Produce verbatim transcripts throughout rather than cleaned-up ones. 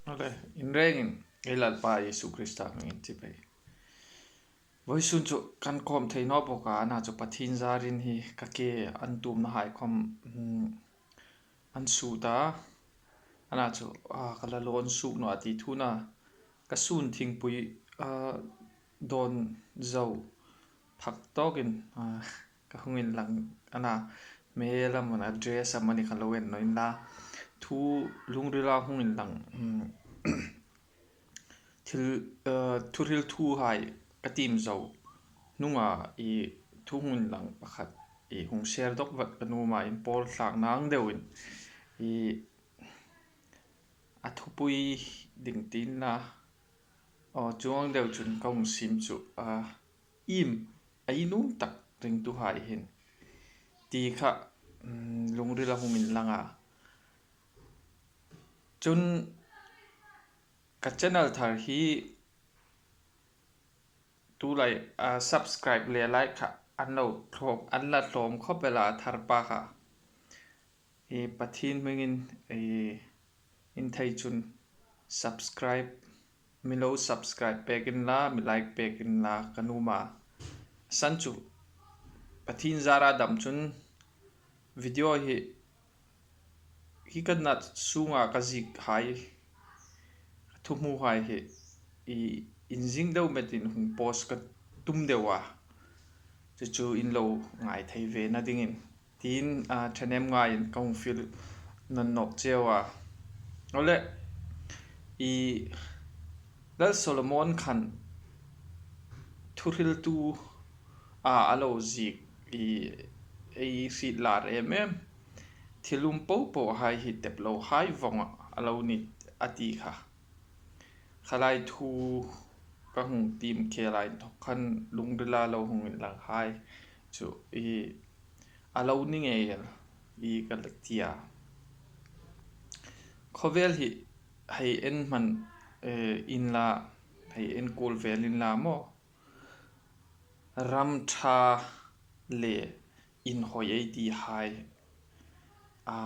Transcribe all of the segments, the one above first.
Ale, in rengin ei Lalpa Isu Krista hmingin chibai. Vawisun chu kan khawm thei naw bawk a, ana chu Pathien zarin hi ka ke an tumna hai khawm, hmm, an sut a, ana chu, a, ka la lawn suk naw a ti thu a, ka sun thingpui, a, dawn zo phak tawkin, a, ka hung inlang ana, hmel amanih, dress amanih ka lo en naw inla, thu lungrila hung inlang, hmm, thil, eh, thuhril thuhai ka tiem zo hnunga i thu hung inlang pakhat i hung share dawk vat ka nuom a, in pawl thlak nang deuin i a thupui ding tiin la, aw, chuong deu chun ka hung siem chu, a, iem a i nuom tak ringtuhai hin ti kha, mm, lungrila hung inlang a. Chun ka channel thar hi tulai, a, subscribe le like kha an lo tlawm, an la tlawm khawp el a, thar pa kha. Hi Pathien hmingin, e, in thei chun subscribe, mi lo subscribe pek inla, mi like pek inla ka nuom a. San chu Pathien zara dam chun video hi, hi ka nat sunga ka ziek hai, ka thuhmu hai hi, i, in zing deu metin hung post ka tum deu a. Chu chu in lo ngai thei ve na dingin tiin, a, ṭhahnem ngaiin ka hung fiel nawn nawk cheu a. Awle, i Lal Solomon khan thuhriltu a, a lo ziek i ei hriet lar em em. Thil um po po hai hi tep lo hai vawng a lo ni a ti kha. Khalai thu ka hung tiem khela inthok khan lungrila lo hung inlang hai chu i a lo ni ngei el i ka la ti a. Khawvel hi hei en hman, eh, inla, hei en kul vel inla maw, ram ṭha le inhawi ei ti hai, a,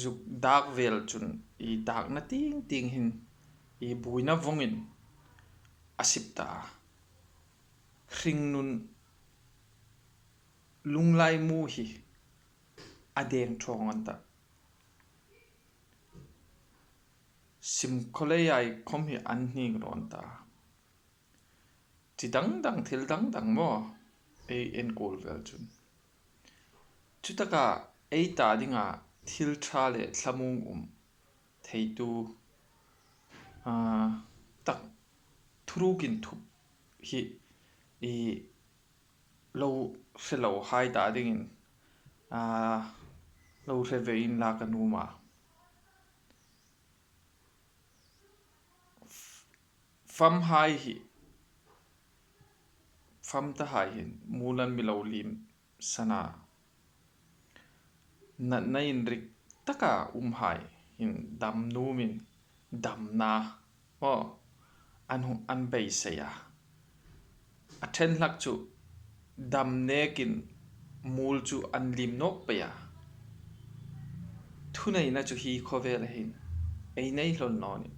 zuk dak vel chun i dakna ting ting hin i buoina vawngin a sip ta a. Hringnun lunglai mu hi a deng ṭhawng an ta. Sim khawlei ai khawm hi an hning rawn ta. Chi dang dang, thil dang dang maw ei en kul vel chun. Chutaka ei ta dinga thil ṭha le thlamuong um theitu, a, tak thuruk inthup hi i lo hre lo hai ta dingin, a, lo hre ve inla ka nuom a. Fam hai hi, fam ta hai hin mual an mi lo liem san a. Natna inrik taka um hai hin dam nuomin damna maw an hung, an beisei a. A ṭhen hlak chu dam nekin mual chu an liem nawk pei a. Thuneina chu hi khawvela hin ei nei hlawl naw nih.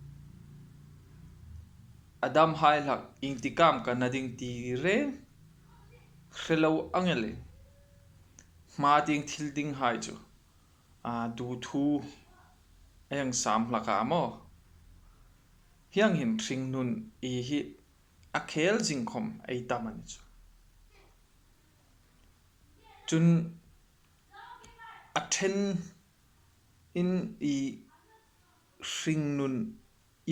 A dam hai hlak iengtik am ka na ding ti reng hre lo ang el, hma tieng thil ding hai chu, a, du thu a hang sam hlak a maw. Hieng hin hringnun i hi a khel zing khawm ei tam a ni chu. Chun a ṭhenin i hringnun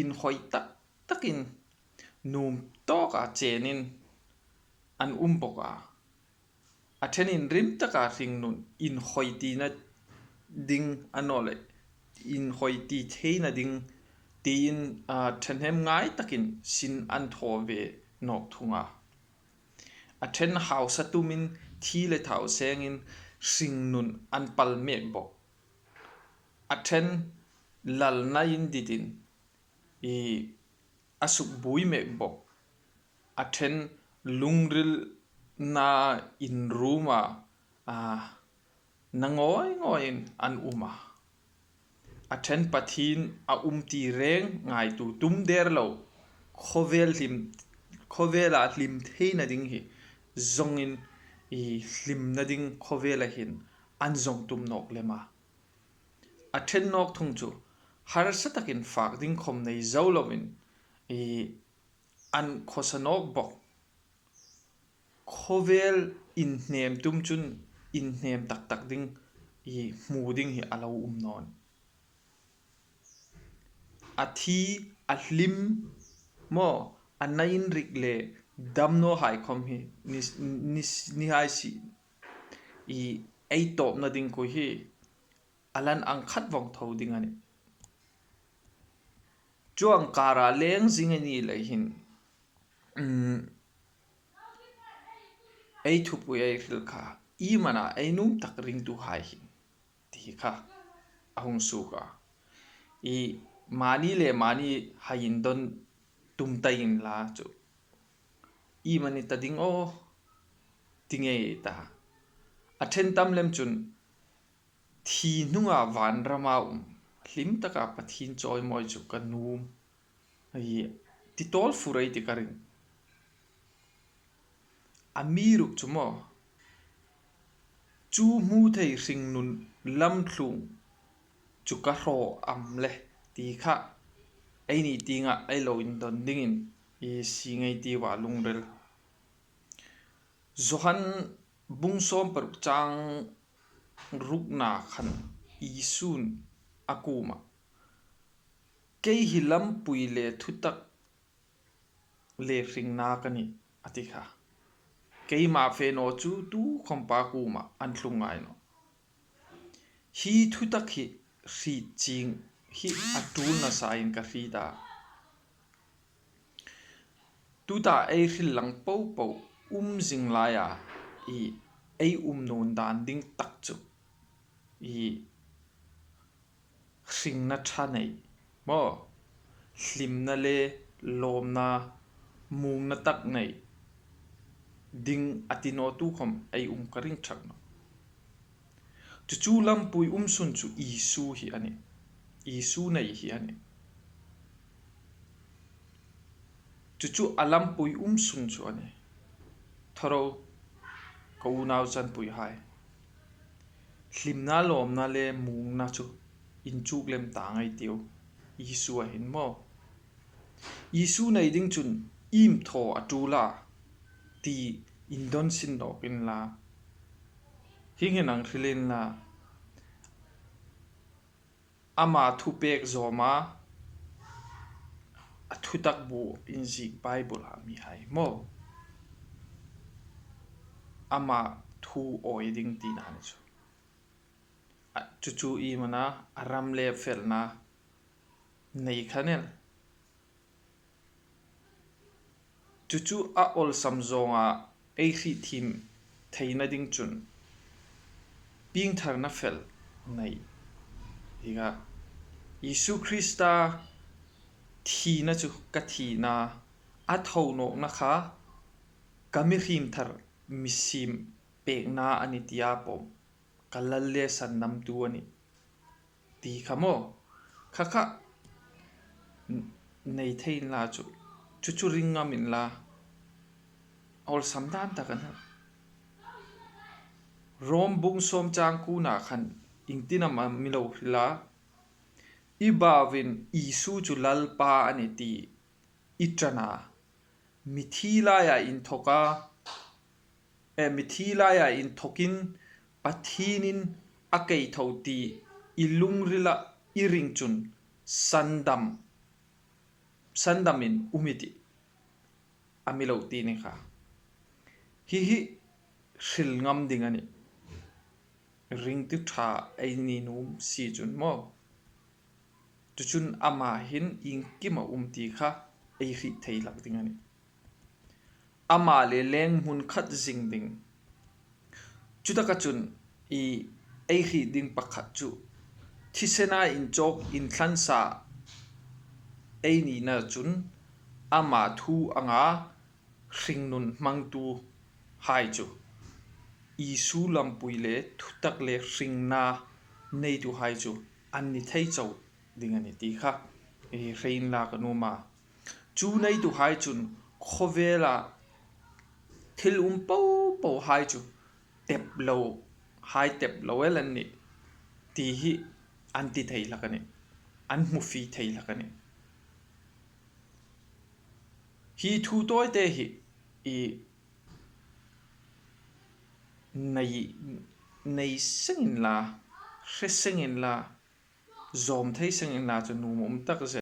inhawi tak takin nuom tawka chenin an um bawk a. A ṭhen inrim taka hringnun inhawi tina ding a naw le, inhawi ti theina ding tiin, a, ṭhahnem ngai takin sin an thaw ve nawk thung a. A ṭhen hausa tumin thi le thau sengin hringnun an pal mek bawk. A ṭhen lalna inditin i a sukbuoi mek bawk. A ṭhen lungrilna inruma, a, na ngawi ngawiin an um a. A ṭhen Pathien a um ti reng ngaituo tum der lo, khawvel hlim, khawvela hlim theina ding hi zawngin, i hlimna ding khawvela hin an zawng tum nawk lem a. A ṭhen nawk thung chu harsa takin fak ding khawm nei zo loin, i an khawsa nawk bawk. Khawvel inhnem tum chun inhnem tak tak ding, i hmu ding hi a lo um naw a. A thi, a hlim maw, a na inrik le damnawhai khawm hi ni, ni, ni hai si, i ei tawpna ding kha hi a lan ang khat vawng tho ding a nih. Chuong kara leng zing a ni lei hin, um, ei thupui ei hril kha, i mana ei nuom tak ringtuhai hin, ti kha a hung suok a. I mani le mani hai indawn tum ta inla chu, i mani ta ding aw, ti ngei ta. A ṭhen tam lem chun, thi hnunga vanrama um, hlim taka Pathien chawimawi chu ka nuom, i ti tawl fur ei ti ka ring. Amiruokchu maw, chu hmu thei hringnun lamthlung chu ka hraw am le, ti kha eini tienga ei lo indawn dingin i sie ngei ti va lungril. Johan bung sawm paruk chang rukna khan Isun a kuoma, "Kei hi lampui le thutak le hringna ka nih," a ti kha. "Keima fe naw chu tukhawm Pa kuoma an tlung ngai nawh. Hi thutak hi hriet chieng hi a tul nasain ka hriet a." Tuta ei hril lang popo um zing laia, i ei um nuom dan ding tak chu, i hringna ṭha nei maw, hlimna le lawmna, muongna tak nei ding a ti naw tukhawm ei um ka ring ṭhak nawh. Chu chu lampui um sun chu Isu hi a nih. Isu nei hi a nih. Chu chu a lampui um sun chu a nih. Thaw ro, ka unau chanpuihai. Hlimna, lawmna le muongna chu inchuk lem ta ngei ei tiu. Isu a hin maw. Isu nei ding chun iem thaw a tul a, ti indawn sin nawk inla. Hieng hin hang hril inla. Ama thupek zawma, a thutak bu inziek Bible-a mihai maw. Ama thu awi ding tina ni chu. A, chu chu i mana, a ram le felna nei kha nel. Chu chu a awlsam zawnga ei hriet thiem theina ding chun piengtharna fel nei. Hi kha, Isu Krista thina chu ka thina, a tho nawkna kha ka mihriem thar mi siem pekna a nih tia pawm ka lal le sandamtu a nih, ti kha maw. Kha kha n-, nei thei inla chu, chu chu ring ngam inla. Awlsam dan tak a nih. Rom bung sawm chang kuona khan iengtin am a mi lo hril a, i bauin Isu chu Lalpa a nih ti i ṭan a, mithi laia inthawka, e, mithi laia inthawkin Pathienin a kei tho ti i lungrila i ring chun sandam, sandamin um i tih, a mi lo ti ni kha. Hi hi hril ngam ding a nih. Ringtu ṭha ei ni nuom si chun maw. Chu chun ama hin iengkim a um ti kha ei hriet thei hlak ding a nih. Ama le leng hmun khat zing ding. Chutaka chun i ei hriet ding pakhat chu thisena inchawk inthlan sa ei nina chun ama thu anga hringnun hmangtuhai chu, Isu lampui le thutak le hringna neituhai chu an ni thei chau ding a ni ti kha hre inla ka nuom a. Chu neituhai chun khawvela thil um popohai chu tep lo, hai tep lo el an nih ti hi an ti thei hlak a nih, an hmu fie thei hlak a nih. Hi thu tawite hi i nei, nei seng inla, hre seng inla, zawm thei seng inla chu nuom um tak